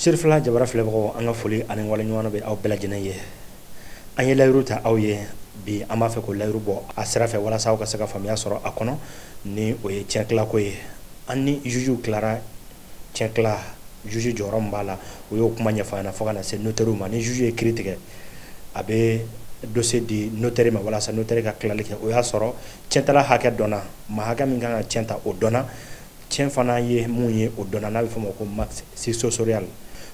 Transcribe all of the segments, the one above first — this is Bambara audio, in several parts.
Sirifila Jabara filɛbagaw, an ka foli ani waleɲuman bɛ aw bɛɛ lajɛlen ye. An ye layiru ta aw ye bi, an b'a fɛ k'o layiru bɔ a sira fɛ walasa aw ka se ka faamuya sɔrɔ a kɔnɔ, ni o ye tiɲɛ tilako ye. An ni jugew tilara tiɲɛ tila, juge jɔyɔrɔ min b'a la, o y'o kuma ɲɛfɔ an ɲɛna fo ka na se notaire ma. Ni juge ye kiiri tigɛ, a bɛ dossier di notaire ma walasa notaire ka tilali kɛ. O y'a sɔrɔ tiɲɛtala hakɛ dɔnna, maa hakɛ min kan ka tiɲɛ ta, o dɔnna, tiɲɛ fana ye mun ye, o dɔnna, n'a bɛ fɔ o ma ko masse successorale.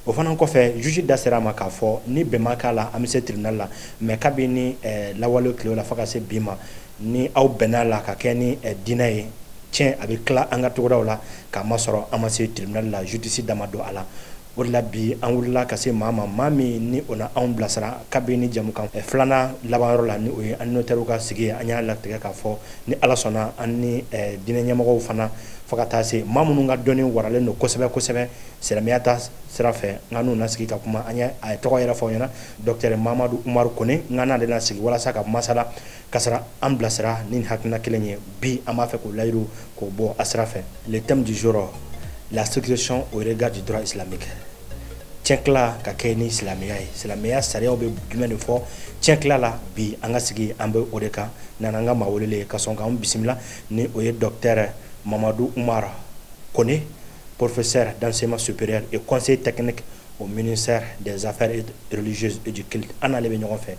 O fana kɔfɛ, juge da sera a ma k'a fɔ ni bɛn ma k'a la, an bɛ se tribunal la. Mais kabini lawale tile la fo ka se bi ma, ni aw bɛnna la ka kɛ ni diinɛ ye, tiɲɛ a bɛ tila an ka togodaw la, k'a masɔrɔ an ma se tribunal la, justice da ma don a la. O de la bi an wulila ka se maa ma, maa min ni o na anw bilasira. Kabini jamukan filanan labanyɔrɔ la, ni o ye an notaire ka sigi ye, an y'a latigɛ k'a fɔ ni Ala sɔnna, an ni diinɛ ɲɛmɔgɔw fana, fo ka taa se maa minnu ka dɔnni waralen don kosɛbɛ kosɛbɛ silamɛya ta sira fɛ, n ka n'u na sigi ka kuma. An ye a tɔgɔ yɛrɛ fɔ aw ɲɛna, docteur Mamadu Umaru Kone. N ka n'ale na sigi walasa ka masala ka sɔrɔ an bilasira ni hakilina kelen ye. Bi an b'a fɛ k'o layiru k'o bɔ a sira fɛ. Le thème du jour: la succession au regard du droit islamique. Tiɲɛ tila ka kɛ ni silamɛya ye, silamɛya sariyaw bɛ jumɛn de fɔ tiɲɛ tila la? Bi an ka sigi, an bɛ o de kan. Nana an ka maa welelen ka sɔn k'an bisimila, ni o ye docteur Mamadu Umar Kone, professeur d'enseignement supérieur et conseiller technique au ministère des Affaires religieuses et du culte. An n'ale bɛ ɲɔgɔn fɛ.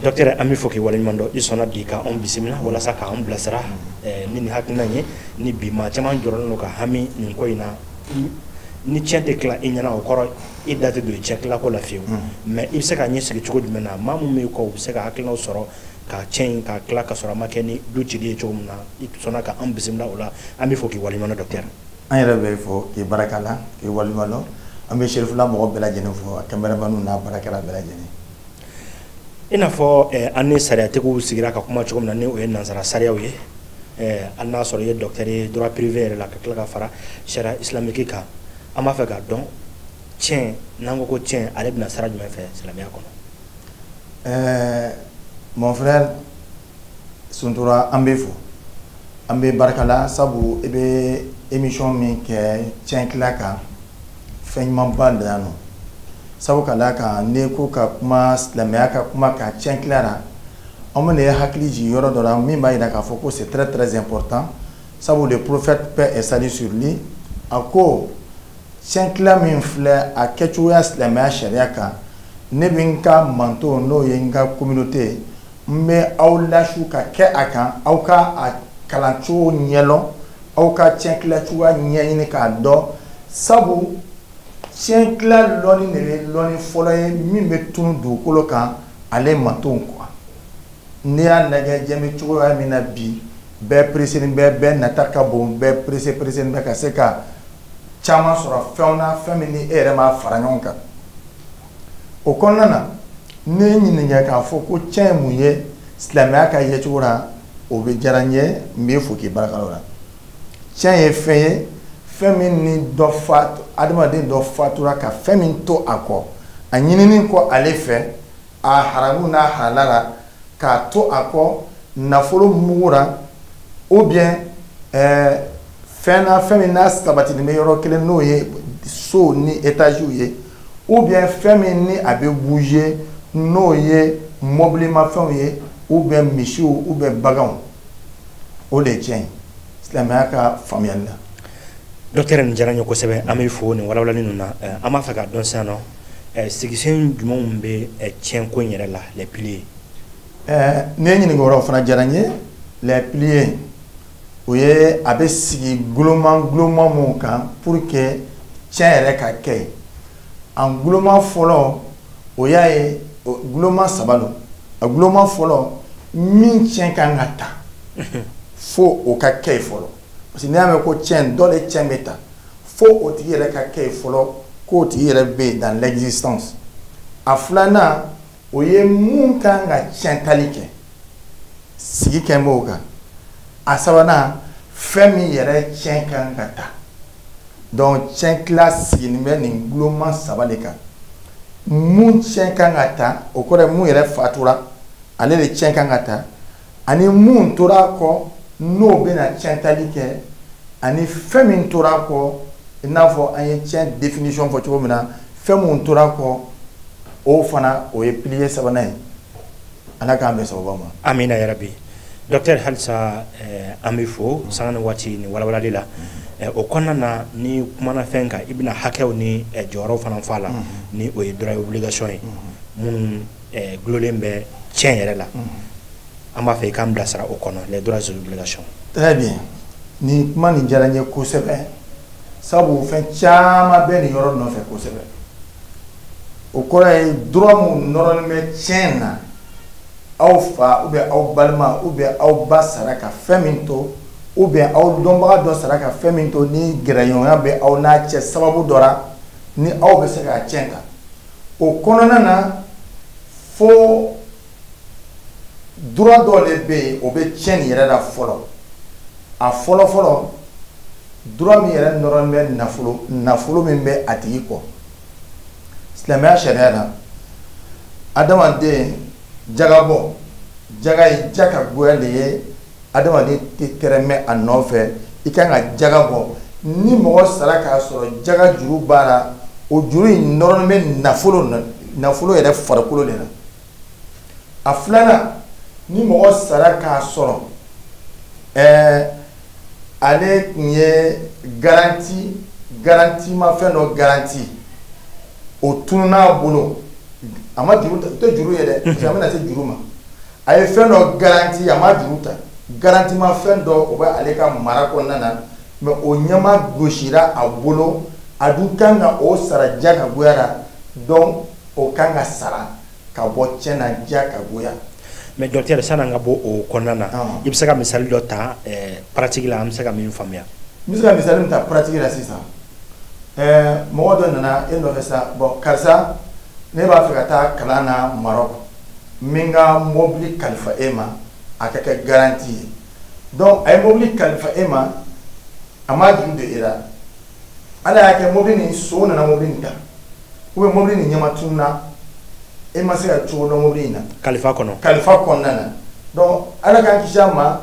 Docteur, an bɛ fɔ k'i waleɲuman dɔn, i sɔnna bi ka anw bisimila walasa k'an bilasira ni nin hakilina ye. Ni bi maa caman jɔrɔlen don ka hami nin ko in na, ni tiɲɛ tɛ tila i ɲɛna, o kɔrɔ i da tɛ don tiɲɛ tilako la fiyewu. Mais i bɛ se ka ɲɛ sigi cogo jumɛn na, maa min b'i kɔ, u bɛ se ka hakilinaw sɔrɔ ka tiɲɛ in ka tila ka sɔrɔ a ma kɛ ni du cili ye cogo min na? I sɔnna ka an bisimila o la, an bɛ fɔ k'i waleɲuman dɔn, docteur. An yɛrɛ bɛ fɔ k'i barika la, k'i waleɲuman dɔn. An bɛ Serifila mɔgɔ bɛɛ lajɛlen fo, a caméraman n'a baarakɛla bɛɛ lajɛlen. I n'a fɔ an ni sariyatigiw sigira ka kuma cogo min na, ni o ye nansara sariyaw ye, hali n'a sɔrɔ i ye docteur ye droit privé yɛrɛ la, ka tila ka fara sariya islamique kan, an b'a fɛ k'a dɔn tiɲɛ, n'an ko ko tiɲɛ, ale bɛna sira jumɛn fɛ silamɛya kɔnɔ? Mon frère Suntura, an bɛ fo, an bɛ barika la, sabu i bɛ émission min kɛ tiɲɛ tila kan, fɛn ɲumanba de yan nɔ. Sabu ka d'a kan, n'i ko ka kuma silamɛya ka kuma kan tiɲɛ tila la, an bɛna e hakili jigin yɔrɔ dɔ la min b'a jira k'a fɔ ko c'est très très important. Sabu le prophète, paix et salut sur lui, a ko tiɲɛ tila min filɛ, a kɛcogoya silamɛya sariya kan, ne bɛ n ka manton, n'o ye n ka communauté, n bɛ aw lasu ka kɛ a kan, aw ka a kalancogo ɲɛdɔn, aw ka tiɲɛ tila cogoya ɲɛɲini k'a dɔn. Sabu tiɲɛ tila lɔnni de ye lɔnni fɔlɔ ye min bɛ tunu dugukolo kan, ale mantonw kɔ. N'i y'a lajɛ diɲɛ bɛ cogoya min na bi, bɛɛ pereselen bɛ, bɛɛ nata ka bon, bɛɛ perese pereselen bɛ ka se ka caman sɔrɔ fɛnw na, fɛn min ni e yɛrɛ m'a fara ɲɔgɔn kan. O kɔnɔna na, ne ye ɲininka k'a fɔ ko tiɲɛ ye mun ye silamɛya ka yecogo la, o bɛ diyara n ye, n b'i fo k'i barika o la. Tiɲɛ ye fɛn ye, fɛn min ni dɔ fa, adamaden dɔ fatura ka fɛn min to a kɔ, a ɲinini kɔ ale fɛ, a haramu n'a halala la, k'a to a kɔ nafolo mugu la, ou bien fɛn na, fɛn min n'a sabatilen bɛ yɔrɔ kelen, n'o ye so ni étages ye, ou bien fɛn min ni a bɛ bouger, n'o ye mɔbilimafɛnw ye, ou bien misiw ou bien baganw, o de ye tiɲɛ ye silamɛya ka faamuyali la. Docteur, nin diyara n ye kosɛbɛ, an bɛ fo nin walawalali ninnu na. An b'a fɛ k'a dɔn sisan nɔ, sigisen jumɛnw bɛ tiɲɛ ko in yɛrɛ la, les piliers? N'i ye ɲininka o la, o fana diyara n ye. Les piliers, o ye a bɛ sigi guloma guloma mun kan pour que tiɲɛ yɛrɛ ka kɛ. A guloma fɔlɔ, o y'a ye, guloma saba don. A guloma fɔlɔ, min tiɲɛ kan ka ta, fo o ka kɛ yen fɔlɔ, parce que n'i y'a mɛn ko tiɲɛ, dɔ de tiɲɛ bɛ ta, fo o tigi yɛrɛ ka kɛ yen fɔlɔ, k'o tigi yɛrɛ bɛ yen dans l'existence. A filanan, o ye mun kan ka tiɲɛ tali kɛ, sigi kɛ b'o kan. A sabanan, fɛn min yɛrɛ tiɲɛ kan ka ta. Donc tiɲɛ tila sigilen bɛ nin guloma saba de kan. Mun tiɲɛ kan ka ta, o kɔrɔ ye mun yɛrɛ fatura, ale de tiɲɛ kan ka ta, ani mun tora a kɔ n'o bɛna tiɲɛ tali kɛ, Ani fɛn min tora kɔ, i n'a fɔ an ye tiɲɛ définition fɔ cogo min na, fɛn mun tora kɔ, o fana o ye pilier sabanan ye. Ala k'an bɛn sababa ma. Amina yarabi. Docteur, halisa an bɛ fo sanga ni waati ni walawalali la. O kɔnɔna na, ni kumana fɛn kan, i bɛna hakɛw ni jɔyɔrɔw fana fɔ a la, ni o ye droit et obligation ye minnu gulonlen bɛ tiɲɛ yɛrɛ la. An b'a fɛ i k'an bilasira o kɔnɔ, les droits et obligations. Très bien, nin kuma nin diyara n ye kosɛbɛ, sabu fɛn caman bɛ nin yɔrɔ nɔfɛ kosɛbɛ. O kɔrɔ ye droit mun nɔrɔlen bɛ tiɲɛ na, aw fa ou bien aw balima ou bien aw ba sara ka fɛn min to, ou bien aw dɔnbaga dɔ sara ka fɛn min to, ni gɛrɛɲɔgɔnya bɛ aw n'a cɛ sababu dɔ la, ni aw bɛ se k'a tiɲɛ ta. O kɔnɔna na, fo droit dɔ de bɛ yen, o bɛ tiɲɛ nin yɛrɛ la fɔlɔ. A fɔlɔ fɔlɔ, droit min yɛrɛ nɔrɔlen bɛ nafolo min bɛ a tigi kɔ, silamɛya sariya la, adamaden jagabɔ, jaga ye ja ka goya de ye, adamaden tɛ tɛrɛmɛ a nɔfɛ, i kan ka jaga bɔ. Ni mɔgɔ sara k'a sɔrɔ jaga juru b'a la, o juru in nɔrɔlen bɛ nafolo yɛrɛ farikolo de la. A filanan, ni mɔgɔ sara k'a sɔrɔ ale tun ye garantie ma fɛn dɔ garantie, o tunun'a bolo, a ma juru ta, o tɛ juru ye dɛ, parce que an bɛna se juru ma. A ye fɛn dɔ garantie, a ma juru ta, garantie ma fɛn dɔ, o bɛ ale ka mara kɔnɔna na, mais o ɲɛma gosira a bolo, a dun kan ka o sara ja ka goya la. Donc o kan ka sara ka bɔ tiɲɛ na ja ka goya. Mais docteur, sanni an ka bɔ o kɔnɔna na, i bɛ se ka misali dɔ ta pratique la, an bɛ se ka min faamuya? N bɛ se ka misali min ta pratique la sisan, mɔgɔ dɔ nana e nɔfɛ sa: bon, karisa, ne b'a fɛ ka taa kalan na Maroc, n bɛ n ka mobili kalifa e ma, a ka kɛ garantie ye. Donc a ye mobili kalifa e ma, a ma juru don e la. Ala y'a kɛ, mobili nin, so nana mobili nin ta, ou bien mobili nin ɲɛma tununa, e ma se ka cogo dɔn mobili in na. Kalifa kɔnɔ. Kalifa kɔnɔna na. Donc Ala k'an kisi a ma,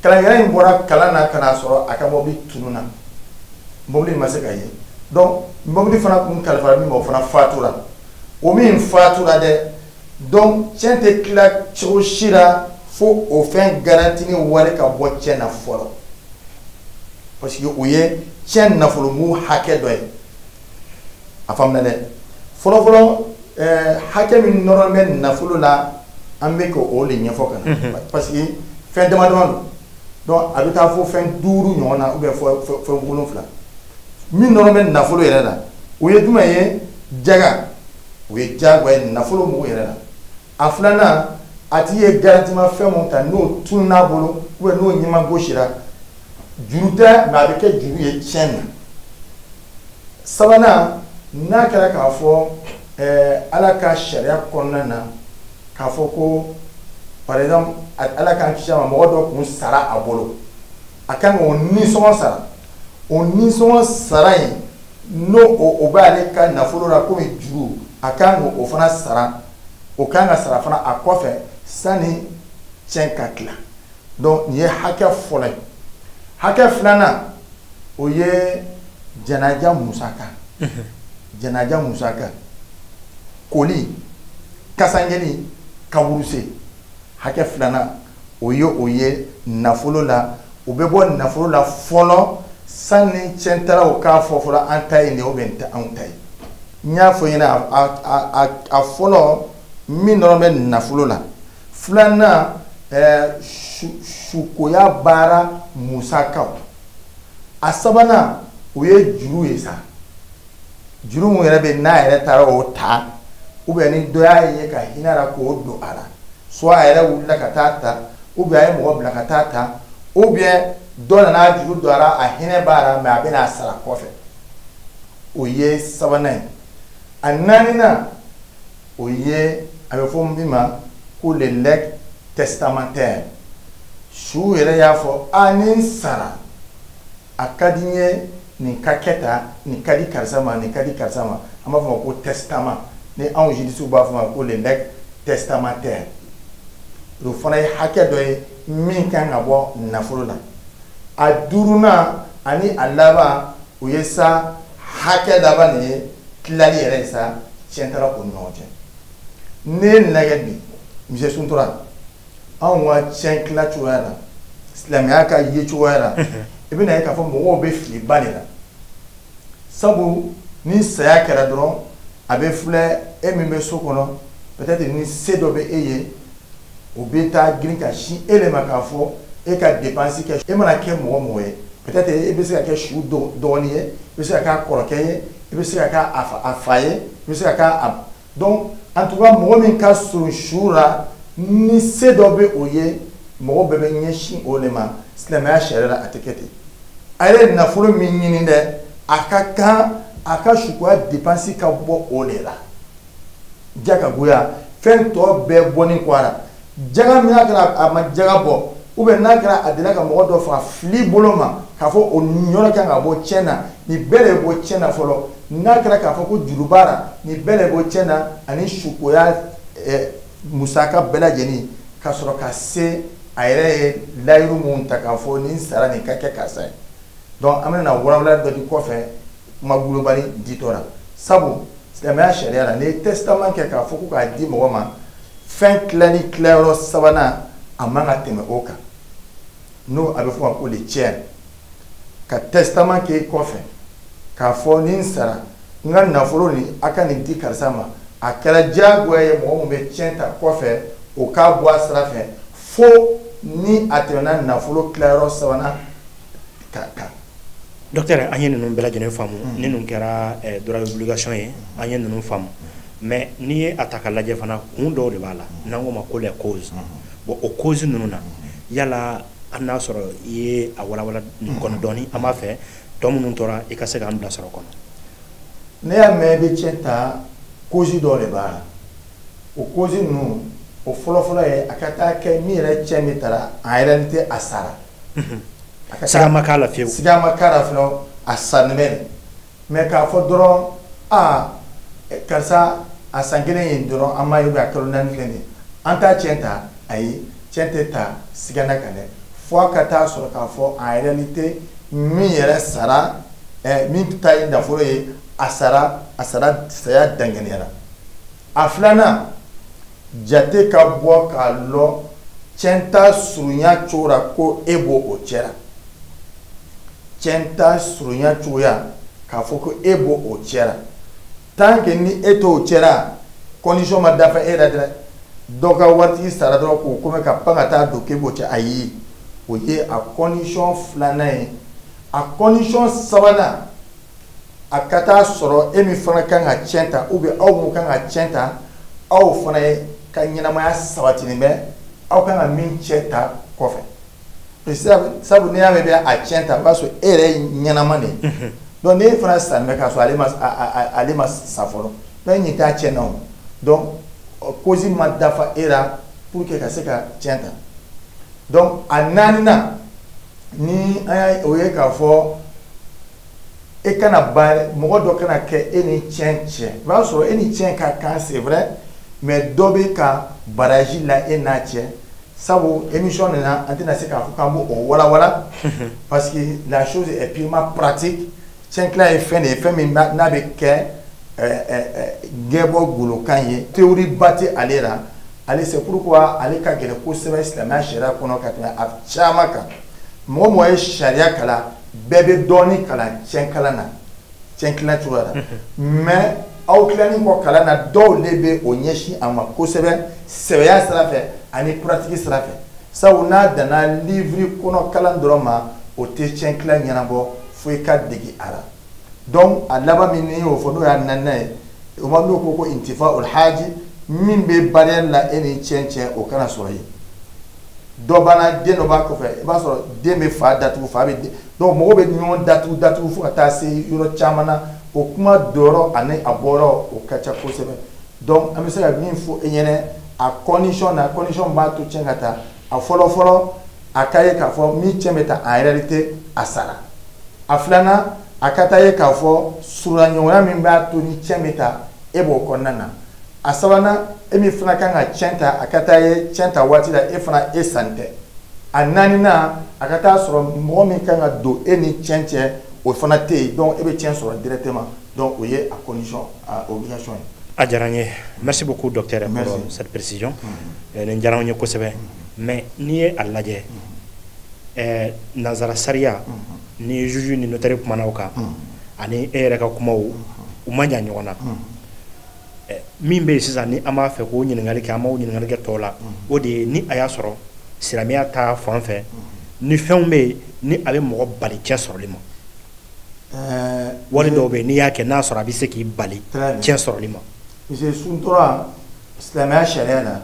kalankɛla in bɔra kalan na ka n'a sɔrɔ a ka mobili tununa, mobili in ma se ka ye. Donc mobili fana kun kalifara min ma, o fana fatura. O min fatura dɛ, donc tiɲɛ tɛ tila cogo si la fo o fɛn garantie ni wari ka bɔ tiɲɛ na fɔlɔ, parce que o ye tiɲɛ nafolomugu hakɛ dɔ ye. A faamuna dɛ? Fɔlɔ fɔlɔ, hakɛ min nɔrɔ bɛ nafolo la, an bɛ k'o de ɲɛfɔ ka na, parce que fɛn dama dama don. Donc a bɛ taa fo fɛn duuru ɲɔgɔn na, ou bien fɛn wolonfila. Min nɔrɔ bɛ nafolo yɛrɛ la, o ye jumɛn ye? Jaga, o ye diyagoya ye nafolo mugu yɛrɛ la. A filanan, a tigi ye garantie ma fɛn mun ta, n'o tunun'a bolo, ou bien n'o ɲɛma gosira, juru tɛ, mais a bɛ kɛ juru ye tiɲɛ na. Sabanan, n'a kɛra k'a fɔ Ala ka sariya kɔnɔna na k'a fɔ ko, par exemple, Ala k'an kisi a ma, mɔgɔ dɔ kun sara a bolo, a kan k'o nisɔngɔ sara, o nisɔngɔ sara in, n'o o bɛ ale ka nafolo la komi juru, a kan k'o fana sara. O kan ka sara fana a kɔfɛ sani tiɲɛ ka tila. Donc nin ye hakɛ fɔlɔ ye. Hakɛ filanan, o ye janaja musaka. Janaja musaka, koli, kasankeli, kaburuse. Hakɛ filanan, o ye nafolo la, o bɛ bɔ nafolo la fɔlɔ sani tiɲɛtalaw k'a fɔ fɔlɔ an ta ye nin ye ou bien nin tɛ anw ta ye. N y'a fɔ ɲɛna, a fɔlɔ min dɔrɔn bɛ nafolo la. Filanan, sukoya baara musakaw. A sabanan, o ye juru ye sa, juru mun yɛrɛ bɛ n'a yɛrɛ taara o ta, ou bien ni dɔ y'a ye ka hinɛ a la k'o don a la, soit a yɛrɛ wulila ka taa ta, ou bien a ye mɔgɔ bila ka taa ta, ou bien dɔ nana juru don a la, a hinɛ b'a la, mais a bɛna a sara kɔfɛ. O ye sabanan ye. A naaninan, o ye a bɛ fɔ min ma ko le legs testamentaire. Su yɛrɛ y'a fɔ: a ni n sara, a ka di n ye nin ka kɛ tan, nin ka di karisa ma, nin ka di karisa ma. An b'a fɔ o ma ko testament, ni anw juristes b'a fɔ ma ko le legs testamentaire. O fana ye hakɛ dɔ ye min kan ka bɔ nafolo la. A duurunan Ani a laban o ye sa hakɛ laban nin ye tilali yɛrɛ ye sa tiɲɛ taara o ni ɲɔgɔn cɛ. Ne ye lajɛ bi, monsieur Suntura, anw ka tiɲɛ tila cogoya la, silamɛya ka ye cogoya la, i bɛna ye k'a fɔ mɔgɔw bɛ filiba de la. Sabu ni saya kɛra dɔrɔn, a bɛ filɛ e min bɛ so kɔnɔ, peut-être ni se dɔ bɛ e ye, o bɛ taa girin ka sin e de ma k'a fɔ e ka dépense kɛ. E mana kɛ mɔgɔ mɔgɔ ye, peut-être e bɛ se ka kɛ su dɔgɔnin ye, i bɛ se ka k'a kɔrɔkɛ ye, i bɛ se ka k'a a fa ye, i bɛ se ka k'a, donc en tout cas mɔgɔ min ka surun su la, ni se dɔ bɛ o ye, mɔgɔ bɛɛ bɛ ɲɛsin o de ma. Silamɛya sariya la, a tɛ kɛ ten. A yɛrɛ ye nafolo min ɲini dɛ, a ka kan a ka sukoya dépense ka bɔ o de la jakagoya. Fɛn tɔ bɛɛ bɔni kɔ a la, jaga min n'a kɛra a ma jaga bɔ, ou bien n'a kɛra a delila ka mɔgɔ dɔ faga fili bolo ma, k'a fɔ o yɔrɔ kan ka bɔ tiɲɛ na, nin bɛɛ de bɛ bɔ tiɲɛ na fɔlɔ. N'a kɛra k'a fɔ ko juru b'a la, nin bɛɛ de bɛ bɔ tiɲɛ na, ani sukoya musaka bɛɛ lajɛlen, ka sɔrɔ ka se a yɛrɛ ye layiru mun ta k'a fɔ nin sara nin ka kɛ karisa ye. Donc an bɛna walawalali dɔ di kɔfɛ kuma global ditɔ la. Sabu silamɛya sariya la, n'i ye testament kɛ k'a fɔ ko k'a di mɔgɔ ma, fɛn tilali tilayɔrɔ sabanan, a man ka tɛmɛ o kan, n'o a bɛ fɔ o ma ko le tiers. Ka testament kɛ i kɔfɛ k'a fɔ ni n sara, n ka nafolo nin, a ka nin di karisa ma, a kɛra diyagoya ye mɔgɔ min bɛ tiɲɛ ta kɔfɛ, o k'a bɔ a sira fɛ fo ni a tɛmɛna nafolo tilayɔrɔ sabanan kan. Docteur, an ye ninnu bɛɛ lajɛlen faamu. Ni ninnu kɛra droit d'obligation ye, an ye ninnu faamu. Mais n'i ye a ta ka lajɛ fana, kun dɔw de b'a la n'an k'o ma ko les causes. Bon, o cause ninnu na, yala an n'a sɔrɔ i ye a walawala nin kɔnɔ dɔɔni, an b'a fɛ tɔ minnu tora, i ka se k'an bilasira o kɔnɔ. Ne y'a mɛn i bɛ tiɲɛ ta, cause dɔw de b'a la. O cause ninnu, o fɔlɔfɔlɔ ye a ka taa kɛ min yɛrɛ tiɲɛ min taara, en réalité a sara. Siga ma k'a la fiyewu. Siga ma k'a la fɔlɔ, a sannen bɛ de. Mais k'a fɔ dɔrɔn aa karisa a san kelen ye dɔrɔn, an m'a ye, a kalo 4 filɛ nin ye, an t'a tiɲɛ ta. Ayi, tiɲɛ tɛ ta sigana kan dɛ, fo a ka taa sɔrɔ k'a fɔ en réalité min yɛrɛ sara, min ta ye nafolo ye, a sara, a sara, saya danganiyara. A filanan, jate ka bɔ k'a lɔ tiɲɛ ta surunya cogo la ko e b'o o cɛ la. Tiɲɛ ta surunya cogoya k'a fɔ ko e b'o o cɛ la, tant que ni e t'o cɛ la, condition ma dafa e la dɛ. Dɔ ka waritigi sara dɔrɔn k'o komi ka pan ka taa don k'e b'o cɛ, ayi, o ye a condition filanan ye. A condition sabanan, a ka taa sɔrɔ e min fana kan ka tiɲɛ ta, ou bien aw mun kan ka tiɲɛ ta, aw fana ye ka ɲɛnamaya sabatilen bɛ aw kan ka min cɛ ta kɔfɛ. Sabu n'i y'a mɛn bɛ a tiɲɛ ta, o b'a sɔrɔ e yɛrɛ ye ɲɛnama de ye. Donc n'e fana sanni bɛ k'a sɔrɔ ale ma sa fɔlɔ, donc nin t'a tiɲɛ na o. Donc cause ma dafa e la pour que ka se ka tiɲɛ ta. Donc a naaninan ni an y'a o ye k'a fɔ e kana ba mɔgɔ dɔ kana kɛ e ni tiɲɛ cɛ. I b'a sɔrɔ e ni tiɲɛ ka kan, c'est vrai, mais dɔ bɛ ka barrage la e n'a cɛ. Sabu émission nin na, an tɛna se k'a fɔ k'an b'o walawala, parce que la chose est purement pratique. Tiɲɛ tila ye fɛn de ye, fɛn min n'a bɛ kɛ gɛbɔ golokan ye, théorie ba tɛ ale la. Ale, c'est pourquoi ale ka gɛlɛn kosɛbɛ silamɛya sariya kɔnɔ ka tɛmɛ a caman kan. Mɔgɔ mɔgɔ ye sariya kalan, bɛɛ bɛ dɔɔnin kalan tiɲɛ kalan na, tiɲɛ tilan cogoya la. Mais aw tilanin kɔ kalan na, dɔw de bɛ o ɲɛsin a ma kosɛbɛ sɛbɛya sira fɛ ani pratique sira fɛ. Sabu n'a danna livre kɔnɔ kalan dɔrɔn ma, o tɛ tiɲɛ tilan ɲɛnabɔ, fo i ka degi a la. Donc a laban min ni y'o fɔ, n'o y'a naaninan ye, o ma n'o ko intifa ul haji, min bɛ barrière la e ni tiɲɛ cɛ, o kana sɔrɔ yen. Dɔ banna, den dɔ b'a kɔfɛ, i b'a sɔrɔ den bɛ fa datugu, fa bɛ den, donc mɔgɔw bɛ ɲɔgɔn datugu datugu fo ka taa se yɔrɔ caman na. O kuma donyɔrɔ ani a bɔyɔrɔ, o ka ca kosɛbɛ. Donc an bɛ se ka min fɔ e ɲɛnɛ a condition na, condition b'a to tiɲɛ ka taa, a fɔlɔ fɔlɔ, a ka ye k'a fɔ min tiɲɛ bɛ ta, en réalité a sara. A filanan, a ka taa ye k'a fɔ surunya min b'a to ni tiɲɛ bɛ ta, e b'o kɔnɔna na. A sabanan, e min fana kan ka tiɲɛ ta, a ka taa ye tiɲɛ ta waati la, e fana e san tɛ. A naaninan, a ka taa sɔrɔ mɔgɔ min kan ka don e ni tiɲɛ cɛ, o fana tɛ yen. Donc e bɛ tiɲɛ sɔrɔ directement. Donc o ye a condition, a obligation ye. A diyara n ye, merci beaucoup docteur. Merci. Pour cette précision. Nin diyara n ye kosɛbɛ. Mais n'i ye a lajɛ, nanzara sariya ni juge ni notaire kumana o kan, ani e yɛrɛ ka kumaw, u ma jan ɲɔgɔn na. Min bɛ yen sisan ni an b'a fɛ k'o ɲininkali kɛ, an b'o ɲininkali kɛ tɔw la, o de ye ni a y'a sɔrɔ silamɛya ta fan fɛ, ni fɛnw bɛ yen ni a bɛ mɔgɔ bali cɛn sɔrɔli ma, wali dɔw bɛ yen n'i y'a kɛ n'a sɔrɔ a bɛ se k'i bali cɛn sɔrɔli ma. Monsieur Suntura, silamɛya sariya la,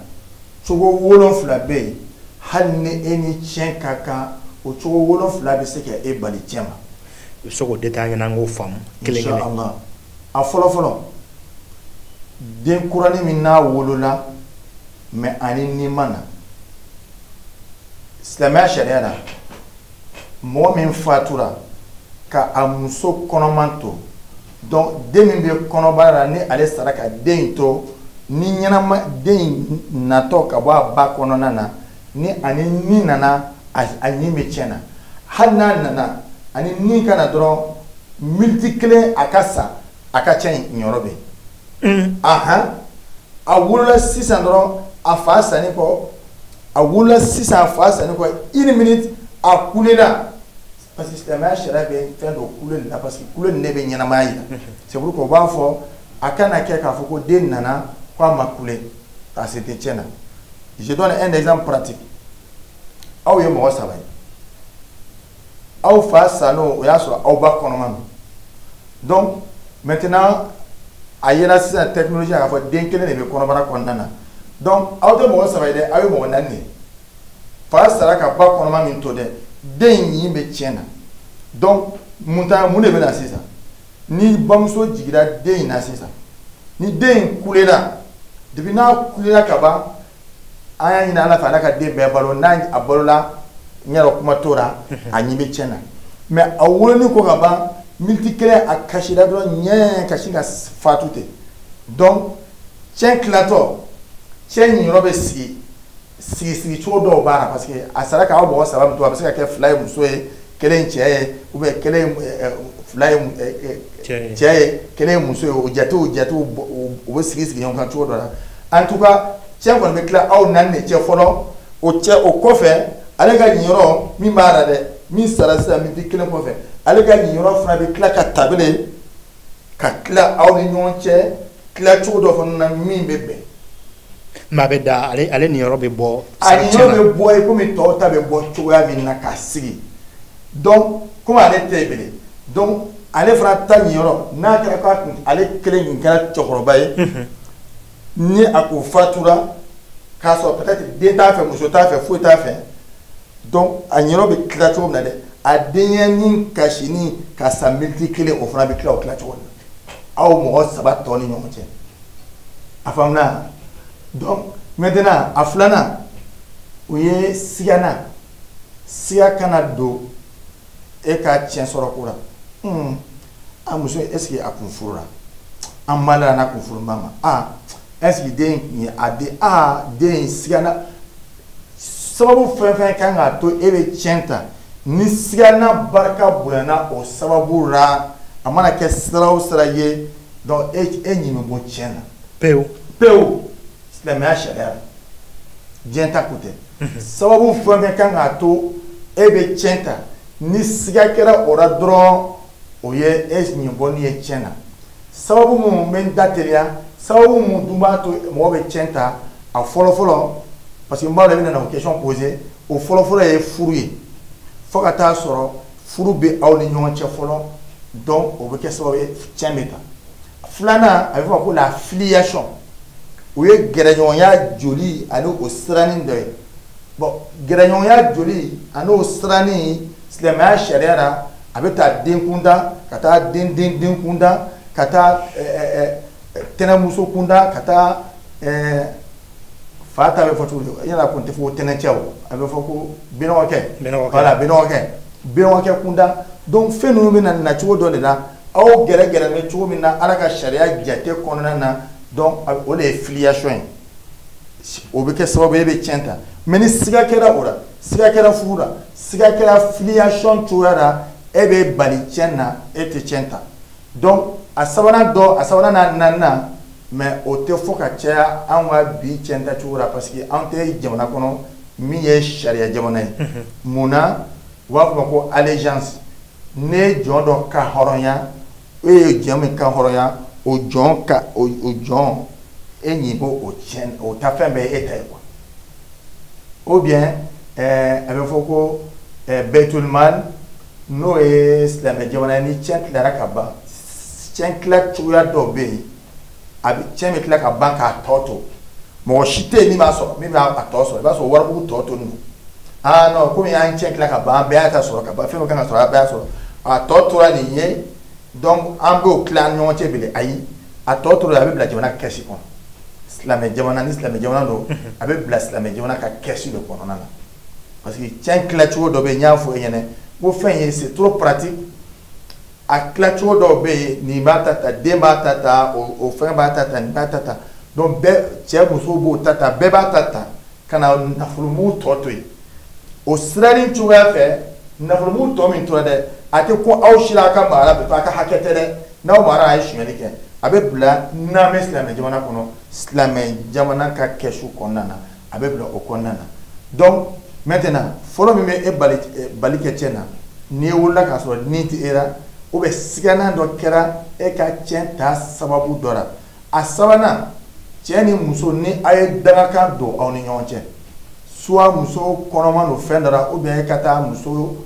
cogo 7 bɛ yen, hali ni e ni tiɲɛ ka kan, o cogo 7 bɛ se ka e bali tiɲɛ ma. I bɛ se k'o détail ɲɛna, an k'o faamu kelen kelen. Inshallah. A fɔlɔ fɔlɔ, den kuranin min n'a wolola mais ani ni ma na, silamɛya sariya la, mɔgɔ min fatura ka a muso kɔnɔman to, donc den min bɛ kɔnɔbara la, ni ale sara ka den in to, ni ɲɛnama den in natɔ ka bɔ a ba kɔnɔna na, ni ani ni nana, a ɲin bɛ tiɲɛ na. Hali n'a nana ani ni ka na dɔrɔn, miniti kelen a ka sa, a ka tiɲɛ in yɔrɔ bɛ yen. Ahan, a wolola sisan dɔrɔn a fa sanni kɔ, a wolola sisan a fa sanni kɔ, une minute a kulela, parce que silamɛya sariya bɛ fɛn dɔ kule de la, parce que kule nin de bɛ ɲɛnamaya yira. C'est pourquoi u b'a fɔ a kana kɛ k'a fɔ ko den nana ko a ma kule, a se tɛ tiɲɛ na. Je donne un exemple pratique. Aw ye mɔgɔ 3 ye, aw fa san'o, o y'a sɔrɔ aw ba kɔnɔma don. Donc maintenant a yera sisan technologie k'a fɔ den kelen de bɛ kɔnɔbara kɔnɔna na. Donc aw tɛ mɔgɔ 3 ye dɛ, aw ye mɔgɔ 4 de ye. Fa sara ka ba kɔnɔma min to dɛ, den in ɲin bɛ tiɲɛ na. Donc mun ta, mun de bɛ na sisan? Ni bamuso jiginra den in na sisan, ni den in kulela, depuis n'a kulela ka ban, an y'a ɲini Ala fɛ Ala ka den bɛɛ balo, n'a a balola, n y'a dɔn kuma t'o la, a ɲin bɛ tiɲɛ na. Mais a wololen kɔ ka ban, miniti kelen a kasira dɔrɔn, ɲɛ kasi ka fatu ten. Donc tiɲɛ tilatɔ, tiɲɛ ɲin bɛ sigi sigi sigi cogo dɔw b'a la, parce que a sara k'aw mɔgɔ 3 min to, a bɛ se ka kɛ 2 ye muso ye, kelen cɛ ye, ou bien kelen 2 ye cɛ ye, kelen ye muso ye. O jatew u bɛ sigi sigi ɲɔgɔn kan cogo dɔ la. En tout cas tiɲɛ kɔni bɛ tila aw 4 de cɛ fɔlɔ. O cɛ o kɔfɛ, ale ka ɲin min b'a la dɛ, min sara sisan miniti kelen kɔfɛ, ale ka ɲin fana bɛ tila ka tabile ka tila aw ni ɲɔgɔn cɛ, tila cogo dɔ fana na min bɛ bɛn. Mais a bɛ da ale niyɔrɔ bɛ bɔ. A niyɔrɔ bɛ bɔ i komi tɔw ta bɛ bɔ cogoya min na k'a sigi. Donc komi ale tɛ yen bilen, donc ale fana ta niyɔrɔ, n'a kɛra k'a kun ale kelen kun kɛra cɛkɔrɔba ye, ni a ko fatura k'a sɔrɔ peut-être den t'a fɛ, muso t'a fɛ, foyi t'a fɛ, donc a niyɔrɔ bɛ tila cogo min na dɛ, a denyɛrɛnin kasini ka sa miniti kelen, o fana bɛ tila o tila cogo la aw mɔgɔ 3 tɔ ni ɲɔgɔn cɛ. A faamuna? Donc maintenant a filanan, o ye sigana. Siga kana don e ka tiɲɛ sɔrɔ ko la. A muso, est ce que a kun furula? An ma la n'a kun furu ba ma. Ah, est ce que den ye a den, ah den sigana. Sababu fɛn fɛn kan k'a to e bɛ tiɲɛ ta, ni sigana barika bonyana o sababu la, a mana kɛ sira o sira ye, donc e ɲin bɛ bɔ tiɲɛ na pewu pewu. Silamɛya sariya la, diɲɛ ta ko tɛ. Sababu fɛn fɛn kan k'a to e bɛ tiɲɛ ta, ni siga kɛra o la dɔrɔn, o ye e ɲin bɔli ye tiɲɛ na. Sababu mun bɛ n da teliya, sababu mun dun b'a to mɔgɔ bɛ tiɲɛ ta, a fɔlɔ fɔlɔ, parce que n b'a dɔn i bɛna o question poser, o fɔlɔ fɔlɔ ye furu ye. Fo ka taa sɔrɔ furu bɛ aw ni ɲɔgɔn cɛ fɔlɔ, donc o bɛ kɛ sababu ye tiɲɛ bɛ ta. Filanan, a bɛ fɔ ma ko la filiation, o ye gɛrɛɲɔgɔnya joli ani o siranin dɔ ye. Bon, gɛrɛɲɔgɔnya joli ani o siranin, silamɛya sariya la, a bɛ taa den kunda ka taa den den den kunda ka taa tɛnɛmuso kunda ka taa fa ta bɛ fɔ cogo di, yala kun tɛ fɔ ko tɛnɛcɛ o, a bɛ fɔ ko binɔgɔkɛ, voilà, binɔgɔkɛ kunda. Donc fɛn ninnu bɛ na cogo dɔ de la, aw gɛrɛ gɛrɛ bɛ cogo min na Ala ka sariya jate kɔnɔna na. Donc o de ye filiation ye. O bɛ kɛ sababu ye e bɛ tiɲɛ ta. Mais ni siga kɛra o la, siga kɛra furu la, siga kɛra filiation cogoya la, e bɛ bali tiɲɛ na, e tɛ tiɲɛ ta. Donc a sabanan dɔ, a sabanan n'a naaninan, mais o tɛ fɔ ka caya anw ka bi tiɲɛ ta cogo la, parce que an tɛ jamana kɔnɔ min ye sariya jamana ye. Mun na? U b'a fɔ ma ko allégeance. Ne ye jɔn dɔ ka hɔrɔnya, e ye jɔn min ka hɔrɔnya, o jɔn ka o jɔn e ɲin b'o o tiɲɛ, o ta fɛn bɛɛ ye e ta ye quoi. Ou bien a bɛ fɔ ko Bɛtulmal, n'o ye silamɛ jamana ye, ni tiɲɛ tilara ka ban, tiɲɛ tila cogoya dɔw bɛ yen, a bɛ tiɲɛ bɛ tila ka ban k'a tɔ to, mɔgɔ si tɛ yen min b'a sɔrɔ, min b'a tɔ sɔrɔ. I b'a sɔrɔ warimugu tɔ to nin, ah non, komi an tiɲɛ tila ka ban, an bɛɛ y'a ta sɔrɔ ka ban, fɛn o fɛn kan ka sɔrɔ, an bɛɛ y'a sɔrɔ, a tɔ tora nin ye, donc an b'o tila an ni ɲɔgɔn cɛ bilen. Ayi, a tɔ tora, a bɛ bila jamana kɛsi kɔnɔ. Silamɛ jamana, ni silamɛ jamana don, a bɛ bila silamɛ jamana ka kɛsi de kɔnɔna na, parce que tiɲɛ tilacogo dɔ bɛ yen, n y'a fɔ e ɲɛna ko fɛn ye, c'est trop pratique. A tilacogo dɔw bɛ yen, nin b'a ta ta, den b'a ta ta, o fɛn b'a ta ta, nin b'a ta ta, donc bɛɛ, cɛ muso b'o ta ta, bɛɛ b'a ta ta ka na nafolomugu tɔ to yen. O siranin cogoya fɛ, nafolomugu tɔ min tora dɛ, a tɛ ko aw sira a ka mara bɛ to a ka hakɛ tɛ dɛ. N'aw mara, a ye sonyali kɛ, a bɛ bila n'an bɛ silamɛ jamana kɔnɔ, silamɛ jamana ka kɛsu kɔnɔna na, a bɛ bila o kɔnɔna na. Donc maintenant, fɔlɔ min bɛ e bali bali kɛ tiɲɛ na, n'i wolola k'a sɔrɔ ni tɛ e la, ou bien siganan dɔ kɛra e ka tiɲɛ ta sababu dɔ la. A sabanan, cɛ ni muso, ni a ye dagakan don aw ni ɲɔgɔn cɛ, soit muso kɔnɔma don fɛn dɔ la, ou bien e ka taa muso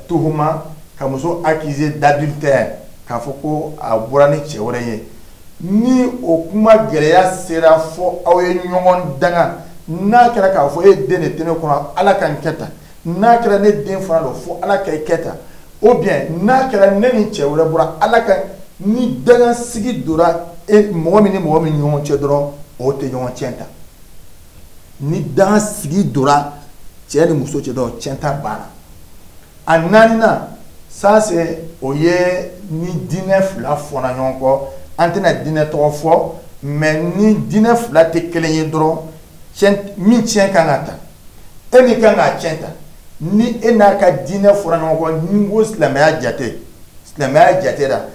tuhuma, ka muso accuser d'adultère, k'a fɔ ko a bɔra ni cɛ wɛrɛ ye, ni o kuma gɛlɛya sera fɔ aw ye ɲɔgɔn danga, n'a kɛra k'a fɔ e den de tɛ ne kɔnɔ, Ala ka n kɛ tan, n'a kɛra ne den fana don, fo Ala ka i kɛ tan, ou bien n'a kɛra ne ni cɛ wɛrɛ bɔra, Ala ka, ni danga sigi donna e mɔgɔ min ni mɔgɔ min ɲɔgɔn cɛ dɔrɔn, o tɛ ɲɔgɔn tiɲɛ ta. Ni danga sigi donna cɛ ni muso cɛ dɔrɔn, tiɲɛ ta banna. A naaninan, ça c'est o ye ni diinɛ fila fɔra ɲɔgɔn kɔ. An tɛna diinɛ tɔgɔ fɔ, mais ni diinɛ fila tɛ kelen ye dɔrɔn, tiɲɛ min tiɲɛ kan ka ta, e min kan k'a tiɲɛ ta, ni e n'a ka diinɛ fɔra ɲɔgɔn kɔ, ni ko silamɛya jate, silamɛya jate la,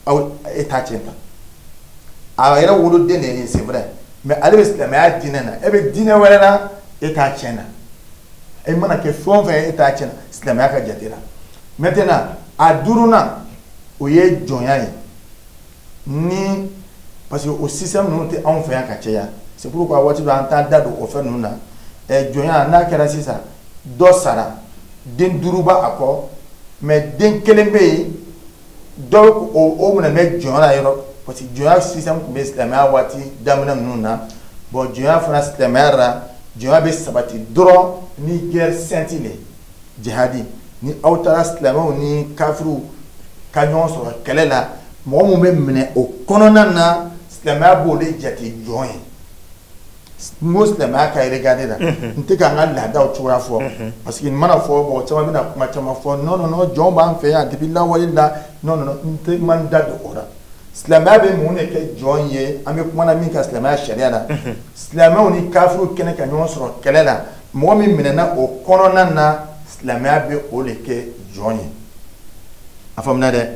aw e t'a tiɲɛ ta. A yɛrɛ woloden de ye, c'est vrai, mais ale bɛ silamɛya diinɛ na, e bɛ diinɛ wɛrɛ la, e t'a tiɲɛ na. E mana kɛ fɛn o fɛn ye, e t'a tiɲɛ na silamɛya ka jate la. Maintenant, a duurunan, o ye jɔnya ye. Ni parce que o système ninnu tɛ anw fɛ yan ka caya, c'est pourquoi waati dɔ an t'an da don o fɛn ninnu na. Jɔnya n'a kɛra sisan, dɔ sara, den duuru b'a a kɔ, mais den kelen bɛ yen, dɔ o minɛ bɛ jɔnya la yɔrɔ, parce que jɔnya système tun bɛ silamɛya waati daminɛ ninnu na. Bon, jɔnya fana, silamɛya la, jɔnya bɛ sabati dɔrɔn ni guerre sainte le, jihadi, ni aw taara silamɛw ni kafiriw ka ɲɔgɔn sɔrɔ kɛlɛ la, mɔgɔ mun bɛ minɛ o kɔnɔna na, silamɛya b'o de jate jɔn ye. N ko silamɛya ka regard la, n tɛ k'an ka laadaw cogoya fɔ, parce que nin mana fɔ, mɔgɔ caman bɛna kuma caman fɔ: non, non, non, jɔn b'an fɛ yan depuis lawale la. Non, non, non, n tɛ man da don o la. Silamɛya bɛ mun de kɛ jɔn ye? An bɛ kuma na min kan silamɛya sariya la, silamɛw ni kafiriw kɛnɛ ka ɲɔgɔn sɔrɔ kɛlɛ la, mɔgɔ min minɛna o kɔnɔna na, silamɛya bɛ o de kɛ jɔn ye. A faamuna dɛ?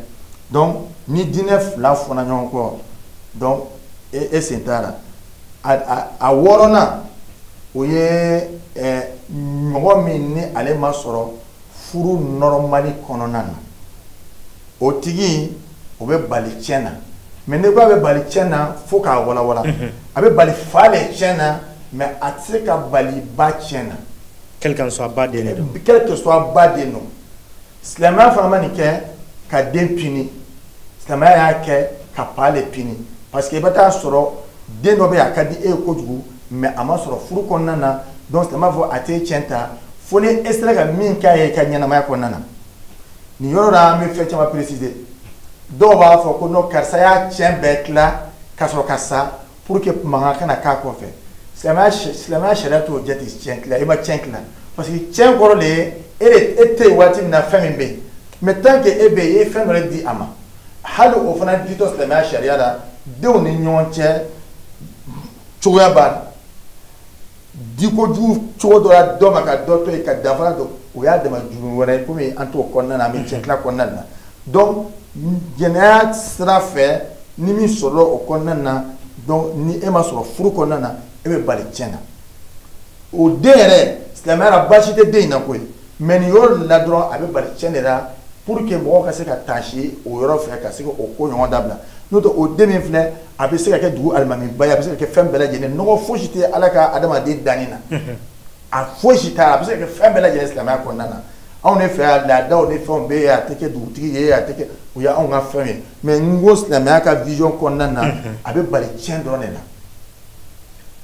Donc ni diinɛ fila fɔra ɲɔgɔn kɔ, donc e sen t'a la. A wɔɔrɔnan, o ye mɔgɔ min ni ale ma sɔrɔ furu normal kɔnɔna na, o tigi o bɛ bali tiɲɛ na. Mais ne ko a bɛ bali tiɲɛ na, fo k'a walawala. A bɛ bali fa de tiɲɛ na, mais a tɛ se ka bali ba tiɲɛ na. Quel qu'en soit ba den de don. Quel que soit ba den don. Silamɛya fana ma nin kɛ ka den puni, silamɛya y'a kɛ ka pa le puni, parce que i bɛ taa sɔrɔ den dɔ bɛ yen, a ka di e ye kojugu, mais a ma sɔrɔ furu kɔnɔna na. Donc silamɛya fɔ a t'e tiɲɛ ta fo ni e sera ka min k'a ye i ka ɲɛnamaya kɔnɔna na. Nin yɔrɔ la, an bɛ fɛn caman préciser. Dɔw b'a fɔ ko non, karisa y'a tiɲɛ bɛɛ tila ka sɔrɔ ka sa pour que mankan kana k'a kɔfɛ. Silamɛya sariya t'o jate tiɲɛ tila. I ma tiɲɛ tila, parce que tiɲɛ kɔrɔ de ye e de e tɛ yen waati min na, fɛn min bɛ yen. Mais tant que e bɛ yen, i ye fɛn dɔ de di a ma, hali o fana ditɔ silamɛya sariya la, denw ni ɲɔgɔn cɛ cogoya b'a la. Di kojugu cogo dɔ la dɔ ma ka dɔ to yen ka danfara don, o y'a dama jurumu wɛrɛ ye. Komi an t'o kɔnɔna na, an bɛ tiɲɛ kɔnɔna na. Donc jɛnɛya sira fɛ, ni min sɔrɔla o kɔnɔna na, donc ni e ma sɔrɔ furu kɔnɔna na, e bɛ bali tiɲɛ na. O den yɛrɛ, silamɛya la, baasi tɛ den in na koyi, mais nin yɔrɔ de la dɔrɔn, a bɛ bali tiɲɛ de la pour que mɔgɔw ka se ka taasi o yɔrɔ fɛ, ka se k'o ko ɲɔgɔn dabila. N'o tɛ, o den min filɛ, a bɛ se ka kɛ dugu alimamiba ye, a bɛ se ka kɛ fɛn bɛɛ lajɛlen. Nɔgɔ fosi tɛ Ala ka adamaden danni na, a fosi t'a la. A bɛ se ka kɛ fɛn bɛɛ lajɛlen silamɛya kɔnɔna na. Anw de fɛ yan, laadaw ni fɛnw bɛ yen, a tɛ kɛ dugutigi ye, a tɛ kɛ, o ye anw ka fɛnw ye. Mais n ko silamɛya ka vision kɔnɔna na, a bɛ bali tiɲɛ dɔrɔn de la.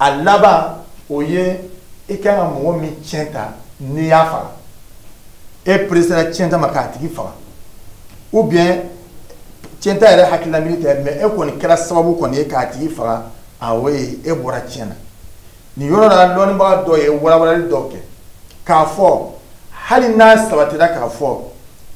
A laban, o ye i kan ka mɔgɔ min tiɲɛ ta, n'i y'a faga, e peresera tiɲɛ ta ma k'a tigi faga, ou bien tiɲɛ ta yɛrɛ hakilila miiri tɛ, mais e kɔni kɛra sababu kɔni ye k'a tigi faga, awɔ, e bɔra tiɲɛ na. Nin yɔrɔ la, lɔnnibaga dɔw ye walawalali dɔw kɛ k'a fɔ hali n'a sabatira k'a fɔ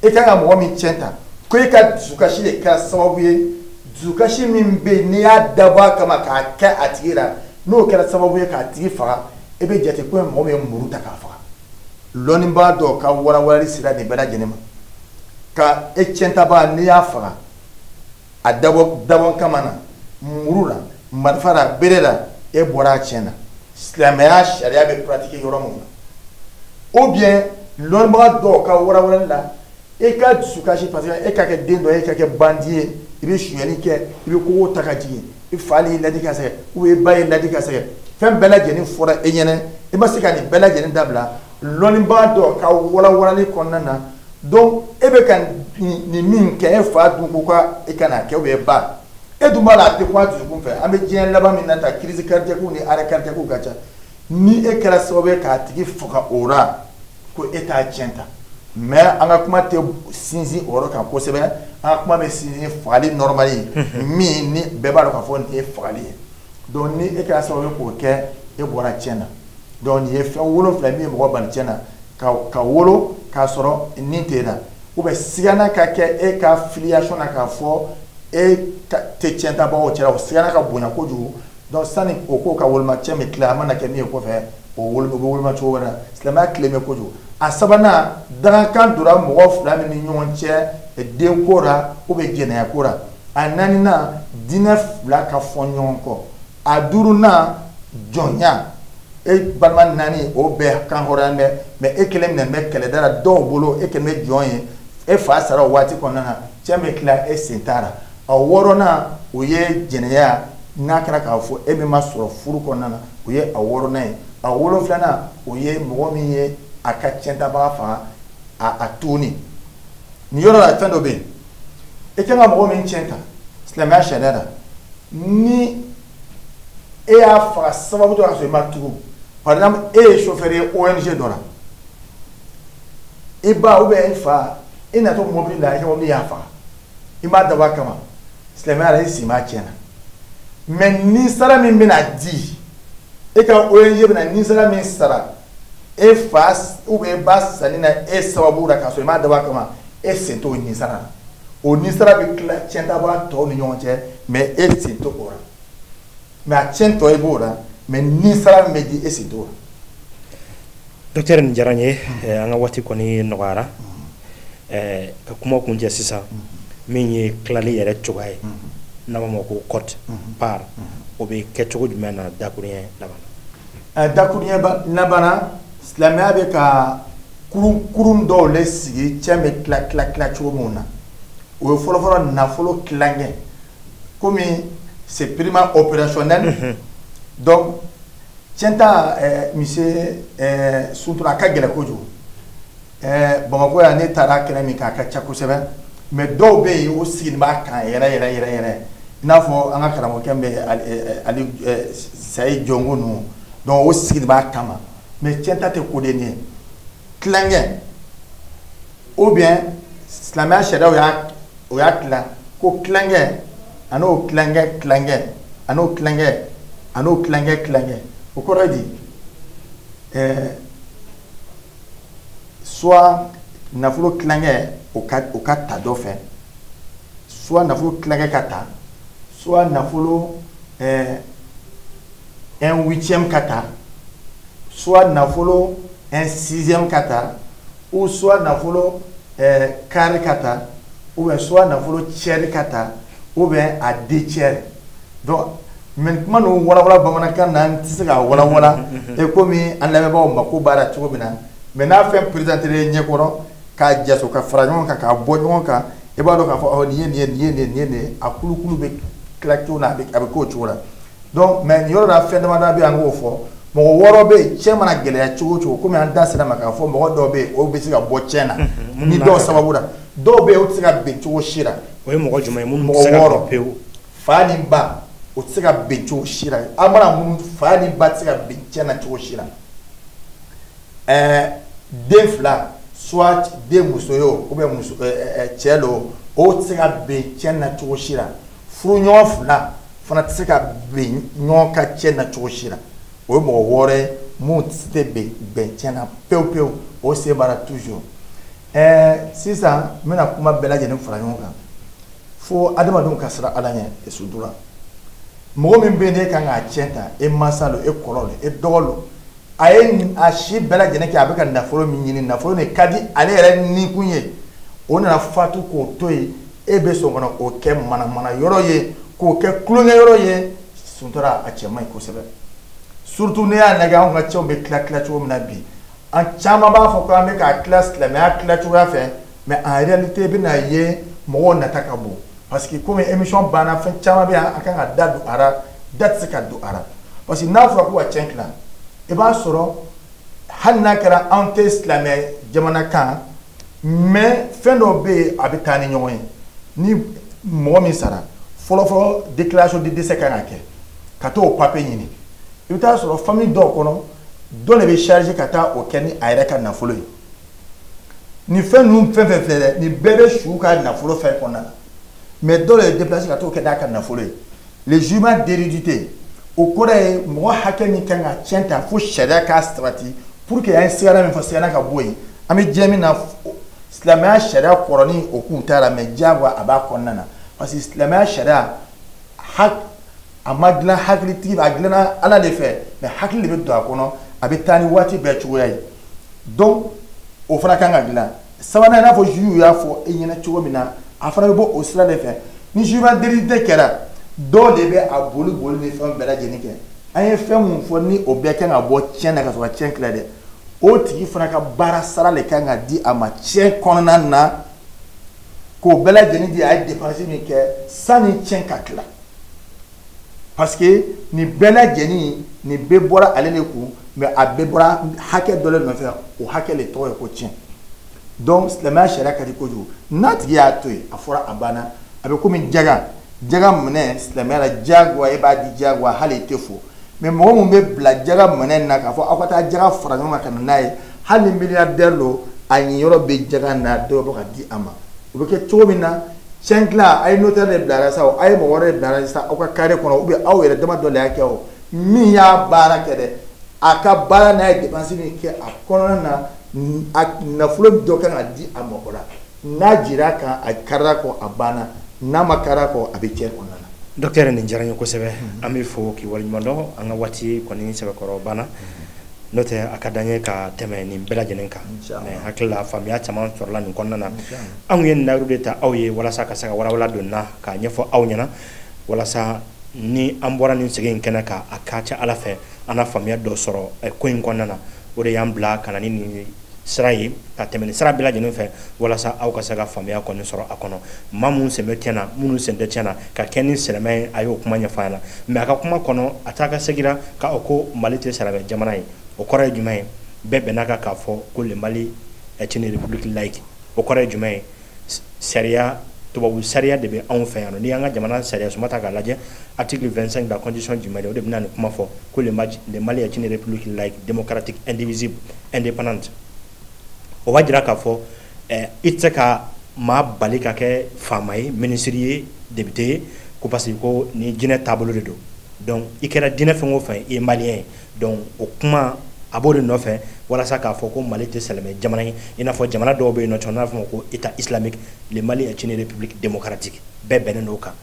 e kan ka mɔgɔ min tiɲɛ ta, ko e ka dusukasi de kɛra sababu ye, dusukasi min bɛ yen n'i y'a dabɔ a kama k'a kɛ a tigi la, n'o kɛra sababu ye k'a tigi faga, e bɛ jate ko mɔgɔ min ye muru ta k'a faga. Lɔnnibaa dɔw ka walawalali sera nin bɛɛ lajɛlen ma ka e tiɲɛtabaa, n'i y'a faga a dabɔ dabɔ kama na, muru la, marifa la, bere la, e bɔra a tiɲɛ na, silamɛya sariya bɛ pratiquer yɔrɔ min na. Ou bien lɔnnibaga dɔw ka walawalali la, e ka dusukasi, parce que e ka kɛ den dɔ ye, e ka kɛ bandit ye, i bɛ sonyali kɛ, i bɛ kogo ta ka jigin, i fa y'i ladi ka sɛgɛn, ou bien i ba y'i ladi ka sɛgɛn, fɛn bɛɛ lajɛlen fɔra e ɲɛna, i ma se ka nin bɛɛ lajɛlen dabila. Lɔnnibaa dɔw ka walawalali kɔnɔna na, donc e bɛ ka nin min kɛ, e fa dun ko ka e ka n'a kɛ, ou bien ba, e dun b'a la, a tɛ kun a dusukun fɛ. An bɛ diɲɛ laban min na ta, crise cardiaque ni arrêt cardiaque ka ca. Ni e kɛra sababu ye k'a tigi faga o la, ko e t'a tiɲɛ ta. Mais an ka kuma tɛ sinsin o yɔrɔ kan kosɛbɛ. An ka kuma bɛ sinsin fagali normal ye min ni bɛɛ b'a dɔn k'a fɔ nin ye fagali ye. Donc ni e kɛra sababu ye k'o kɛ, e bɔra tiɲɛ na. Donc nin ye fɛn 7 min ye mɔgɔ bali tiɲɛ na: ka wolo k'a sɔrɔ nin tɛ e la, ou bien sigana ka kɛ e ka filiation na k'a fɔ e tɛ tiɲɛtabagaw cɛla, o sigana ka bonya kojugu. Donc sani o ko ka woloma, cɛ bɛ tila, a mana kɛ min ye kɔfɛ, o wolo, o bɛ woloma cogo wɛrɛ la. Silamɛya tilen bɛ kojugu. A sabanan, dangakan donna mɔgɔ fila min ni ɲɔgɔn cɛ denko la ou bien jɛnɛya ko la. A naaninan, diinɛ fila ka fɔ ɲɔgɔn kɔ. A duurunan, jɔnya. E balima naani, o bɛɛ kan hɔrɔnya bɛ, mais e kelen minɛ bɛ kɛlɛda la dɔw bolo, e kɛlen bɛ jɔn ye, e fa sara o waati kɔnɔna na, cɛ bɛ tila, e sen t'a la. A wɔɔrɔnan, o ye jɛnɛya, n'a kɛra k'a fɔ e min ma sɔrɔ furu kɔnɔna na, o ye a wɔɔrɔnan ye. A wolonfilanan, o ye mɔgɔ min ye a ka tiɲɛtabaga faga a tuguni. Nin yɔrɔ la, fɛn dɔ bɛ yen, e kan ka mɔgɔ min tiɲɛ ta silamɛya sariya la, ni e y'a faga sababu dɔ k'a sɔrɔ i ma tugu, par exemple e ye chauffeur ye ONG dɔ la, i ba ou bien i fa, e natɔ mobili la, i ka mobili y'a faga, i m'a dabɔ a kama, silamɛya la, e sen b'a tiɲɛ na. Mais ni sara min bɛna di, e ka ONG bɛna ni sara min sara e fa ou bien e ba sanni na e sababu la k'a sɔrɔ i m'a dabɔ a kama, e sen t'o ni sara la. O ni sara bɛ tila tiɲɛtabaa tɔw ni ɲɔgɔn cɛ, mais e sen t'o la. Mais a tiɲɛ tɔ, i b'o la, mais ni sara min bɛ di, e sen t'o la. Docteur, nin diyara n ye. An ka waati kɔni nɔgɔyara. Ka kuma kun cɛ sisan, min ye tilali yɛrɛ cogoya ye, n'a b'a ma ko quote part, o bɛ kɛ cogo jumɛn na, dakuruɲɛ laban na? Dakuruɲɛ laban na, silamɛya bɛ ka kurun dɔw le sigi cɛn bɛ tila tila tila cogo min na. O ye fɔlɔfɔlɔ nafolo tilankɛ. Komi c'est purement opérationnel, donc tiɲɛ ta, monsieur Suntura, a ka gɛlɛn kojugu. Bamakɔ yan, ne taara kɛnɛ min kan, a ka ca kosɛbɛ, mais dɔw bɛ yen, o sigilen b'a kan yɛrɛ yɛrɛ yɛrɛ yɛrɛ, i n'a fɔ an ka karamɔgɔkɛ bɛ Ali Sayi Jɔnko ninnu. Donc o sigilen b'a kama, mais tiɲɛ ta tɛ koden ye. Tilankɛ ou bien silamɛya sariyaw y'a o y'a tila ko tilankɛ, a n'o tilankɛ tilankɛ, a n'o tilankɛ, a n'o tilankɛ tilankɛ. O kɔrɔ ye di? Soit nafolo tilankɛ, o ka ta dɔ fɛ, soit nafolo tilankɛ ka ta, soit nafolo 1/8 ka ta. Soit nafolo 1/6 ka ta, ou soit nafolo quart ka ta, ou bien soit nafolo tiers ka ta, ou bien a 2/3. Donc mais kuma ninnu walawala bamanankan na, n tɛ se k'a walawala e komi an lamɛnbagaw mako b'a la cogo min na. Mais n'a fɛn présenté ɲɛkɔrɔ k'a jaso ka fara ɲɔgɔn kan, k'a bɔ ɲɔgɔn kan, i b'a dɔn k'a fɔ ɔ nin ye nin ye, nin ye nin ye, nin ye nin ye, a kulukulu bɛ tila cogo min na, a bɛ k'o cogo la. Donc mais nin yɔrɔ la, fɛn damadɔ bɛ yen, an k'o fɔ. Mɔgɔ 6 bɛ yen, cɛn mana gɛlɛya cogo o cogo, komi an da sera ma k'a fɔ, mɔgɔ dɔw bɛ yen, o bɛ se ka bɔ cɛn na ni dɔw sababu la. Dɔw bɛ yen, o tɛ se ka bɛn cogo si la. O ye mɔgɔ jumɛn ye minnu tɛ se ka bɛn pewu? Fa ni ba, o tɛ se ka bɛn cogo si la. An mana mun, fa ni ba tɛ se ka bɛn cɛn na cogo si la. Den 2, soit den muso ye o, ou bien muso cɛ don, o tɛ se ka bɛn cɛn na cogo si la. Furuɲɔgɔn 2 fana tɛ se ka bɛn ɲɔgɔn ka cɛn na cogo si la. O ye mɔgɔ 6 ye mun tɛ bɛn cɛn na pewu pewu, o sen b'a la toujours. Sisan n bɛna kuma bɛɛ lajɛlen fara ɲɔgɔn kan fo adamadenw ka siran Ala ɲɛ. Sutura mɔgɔ min bɛ yen, n'e kan k'a cɛn ta, e mansa don, e kɔrɔ don, e dɔgɔ don, a ye a si bɛɛ lajɛlen kɛ a bɛ ka nafolo min ɲini, nafolo de ka di ale yɛrɛ nikun ye, o nana fatu k'o to yen, e bɛ sɔn ka na o kɛ manamana yɔrɔ ye, k'o kɛ tulonkɛ yɔrɔ ye. Suntura, a cɛ man ɲi kosɛbɛ. Surtout ne y'a lajɛ, anw ka cɛw bɛ tila tila cogo min na bi, an caman b'a fɔ ko an bɛ k'a tila silamɛya tila cogoya fɛ, mais en réalité i bɛna ye mɔgɔw nata ka bon, parce que komi émission banna, fɛn caman bɛ yan an kan ka da don a la, da tɛ se ka don a la, parce que n'a fɔra ko ka cɛn tila, i b'a sɔrɔ hali n'a kɛra anw tɛ silamɛ jamana kan, mais fɛn dɔw bɛ yen, a bɛ taa ni ɲɔgɔn ye. Ni mɔgɔ min sara fɔlɔfɔlɔ, déclaration de décès kan ka kɛ, ka t'o papier ɲini. I bɛ taa sɔrɔ famille dɔw kɔnɔ, dɔ de bɛ chargé ka taa o kɛ ni a yɛrɛ ka nafolo ye. Nin fɛn ninnu fɛn fɛn filɛ dɛ, nin bɛɛ bɛ su ka nafolo fɛn kɔnɔna na, mais dɔ de bɛ déplacé ka t'o kɛ n'a ka nafolo ye. Le jugement d'hérédité, o kɔrɔ ye mɔgɔ hakɛ min kan ka cɛn ta fo sariya k'a sabati, pour que an ye sigana min fɔ, sigana ka bɔ yen. An bɛ diɲɛ min na, silamɛya sariya kɔrɔnin o kun t'a la, mais diyagoya a b'a kɔnɔna na, parce que silamɛya sariya a ma dilan hakilitigi, a dilanna Ala de fɛ, mais hakili de bɛ don a kɔnɔ, a bɛ taa ni waati bɛɛ cogoya ye. Donc o fana kan ka dilan. Sabanan, i n'a fɔ juge y'a fɔ e ɲɛna cogo min na, a fana bɛ bɔ o sira de fɛ. Ni jugement d'hérédité kɛra, dɔw de bɛ a boli boli ni fɛn bɛɛ lajɛlen kɛ. An ye fɛn mun fɔ, ni o bɛɛ kan ka bɔ tiɲɛ na ka sɔrɔ ka tiɲɛ tila dɛ, o tigi fana ka baara sara de kan ka di a ma tiɲɛ kɔnɔna na, k'o bɛɛ lajɛlen di, a ye dépense min kɛ sanni tiɲɛ ka tila, parce que nin bɛɛ lajɛlen, nin bɛɛ bɔra ale de kun, mais a bɛɛ bɔra hakɛ dɔ de nɔfɛ, o hakɛ de tɔgɔ ye ko tiɲɛ. Donc silamɛya sariya ka di kojugu. N'a tigi y'a to yen, a fɔra a banna, a bɛ komi jaga jaga minɛ silamɛya la, diyagoya e b'a di, diyagoya hali i tɛ fo. Mais mɔgɔ mun bɛ bila jaga minɛ na k'a fɔ aw ka taa jaga fara ɲɔgɔn kan ka na n'a ye, hali ni milliardaire don, a ɲiyɔrɔ bɛ jaga na, dɔ bɛ bɔ ka di a ma. O bɛ kɛ cogo min na, tiɲɛ tila, a ye notaire de bila sa o, a ye mɔgɔ wɛrɛ de bila sa aw ka carré kɔnɔ, ou bien aw yɛrɛ dama dɔ de y'a kɛ o, min y'a baara kɛ dɛ, a ka baara n'a ye dépense min kɛ a kɔnɔna na, a nafolo dɔ kan ka di a ma o la. N'a jira kan, a karila kɔ, a banna. N'a ma kari kɔ, a bɛ tiɲɛ kɔnɔna na. Docteur, nin diyara n ye kosɛbɛ. An bɛ fo k'i waleɲuman dɔn. An ka waati kɔni sɛbɛkɔrɔ banna, n'o tɛ a ka d'an ye ka tɛmɛ nin bɛɛ lajɛlen kan, mais hakili la faamuya caman sɔrɔla nin kɔnɔna na. Anw ye nin layiru de ta aw ye walasa ka se ka walawala don na k'a ɲɛfɔ aw ɲɛna, walasa ni an bɔra nin sigi in kɛnɛ kan, a ka ca Ala fɛ an na faamuya dɔ sɔrɔ ko in kɔnɔna na. O de y'an bila ka na ni nin sira ye, ka tɛmɛ ni sira bɛɛ lajɛlen fɛ, walasa aw ka se ka faamuya kɔni sɔrɔ a kɔnɔ. Maa minnu sen bɛ tiɲɛ na, minnu sen tɛ tiɲɛ na, ka kɛ ni silamɛ ye, a y'o kuma ɲɛfɔ an ɲɛna. Mais a ka kuma kɔnɔ, a t'a ka segira k'a ko Mali tɛ silamɛ jamana ye. O kɔrɔ ye jumɛn ye? Bɛɛ bɛn'a kan k'a fɔ ko le Mali est une république laïque. O kɔrɔ ye jumɛn ye? Sariya, tubabu sariya de bɛ anw fɛ yan nɔ. N'i y'an ka jamana sariya suma ta k'a lajɛ, article 25 de la constitution du Mali, o de bɛna nin kuma fɔ ko le Mali est une république laïque, démocratique, indivisible, indépendante. O b'a jira k'a fɔ i tɛ se ka maa bali ka kɛ faama ye, minisiri ye, député ye, ko parce que ko ni jinɛ taabolo de don. Donc i kɛra diinɛ fɛn o fɛn, i ye malien ye. Donc o kuma a b'o de nɔfɛ walasa k'a fɔ ko Mali tɛ silamɛ jamana ye, i n'a fɔ jamana dɔw bɛ yen nɔ, n'a fɔ ko état islamique. Le Mali est une république démocratique, bɛɛ bɛnnen don o kan.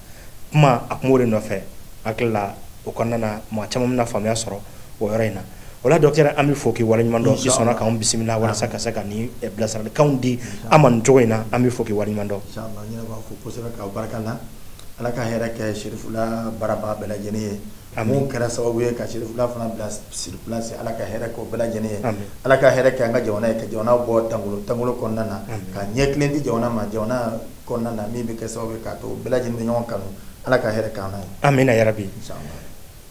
Kuma a kuma o de nɔfɛ. Hakili la o kɔnɔna na, maa caman bɛna faamuya sɔrɔ o yɔrɔ in na. O la, docteur, an bɛ fo k'i waleɲuman dɔn. I sɔnna k'anw bisimila walasa ka se ka nin bilasiralikanw di an ma nin cogo in na. An bɛ fo k'i waleɲuman dɔn. Inchallah, n yɛrɛ b'a fo kosɛbɛ k'aw barika la. Ala ka hɛrɛ kɛ Cherifula baaraba bɛɛ lajɛlen ye. Mun kɛra sababu ye ka Cherifula fana bila sur place, Ala ka hɛrɛ kɛ o bɛɛ lajɛlen ye. Ala ka hɛrɛ kɛ an ka jamana ye, ka jamana bɔ tangolo tangolo kɔnɔna na, ka ɲɛ kelen di jamana ma, jamana kɔnɔna na min bɛ kɛ sababu ye k'a to bɛɛ lajɛlen bɛ ɲɔgɔn kanu. Ala ka hɛrɛ k'an n'a ye. Amina yarabi. Inchallah.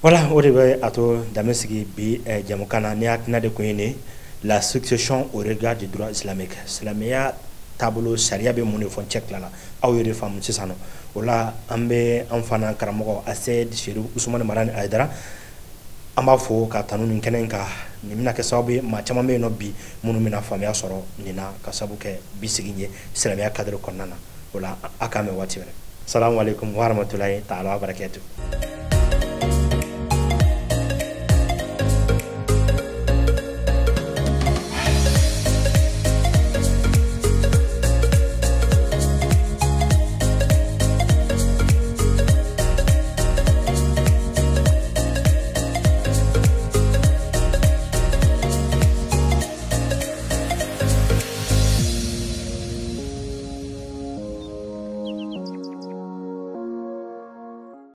Voilà, o de bɛ a to danbe sigi bi jamukan na. Ni hakilina de kun ye nin, la succession au regard du droit islamique, silamɛya taabolo, sariya bɛ mun de fɔ cɛ tila la, aw y'o de faamu sisan nɔ. O la, an bɛ an fana karamɔgɔ Aseyid Cherif Ousmane Madani Hayidara, an b'a fo ka tanu nin kɛnɛ in kan. Nin bɛna kɛ sababu ye, maa caman bɛ yen nɔ bi minnu bɛna faamuya sɔrɔ nin na, ka sababu kɛ bi sigi ye silamɛya cadre kɔnɔna na. O la, a k'an bɛn waati wɛrɛ. Salamu aleykum wa rahmatulahi taala wa barakatuh.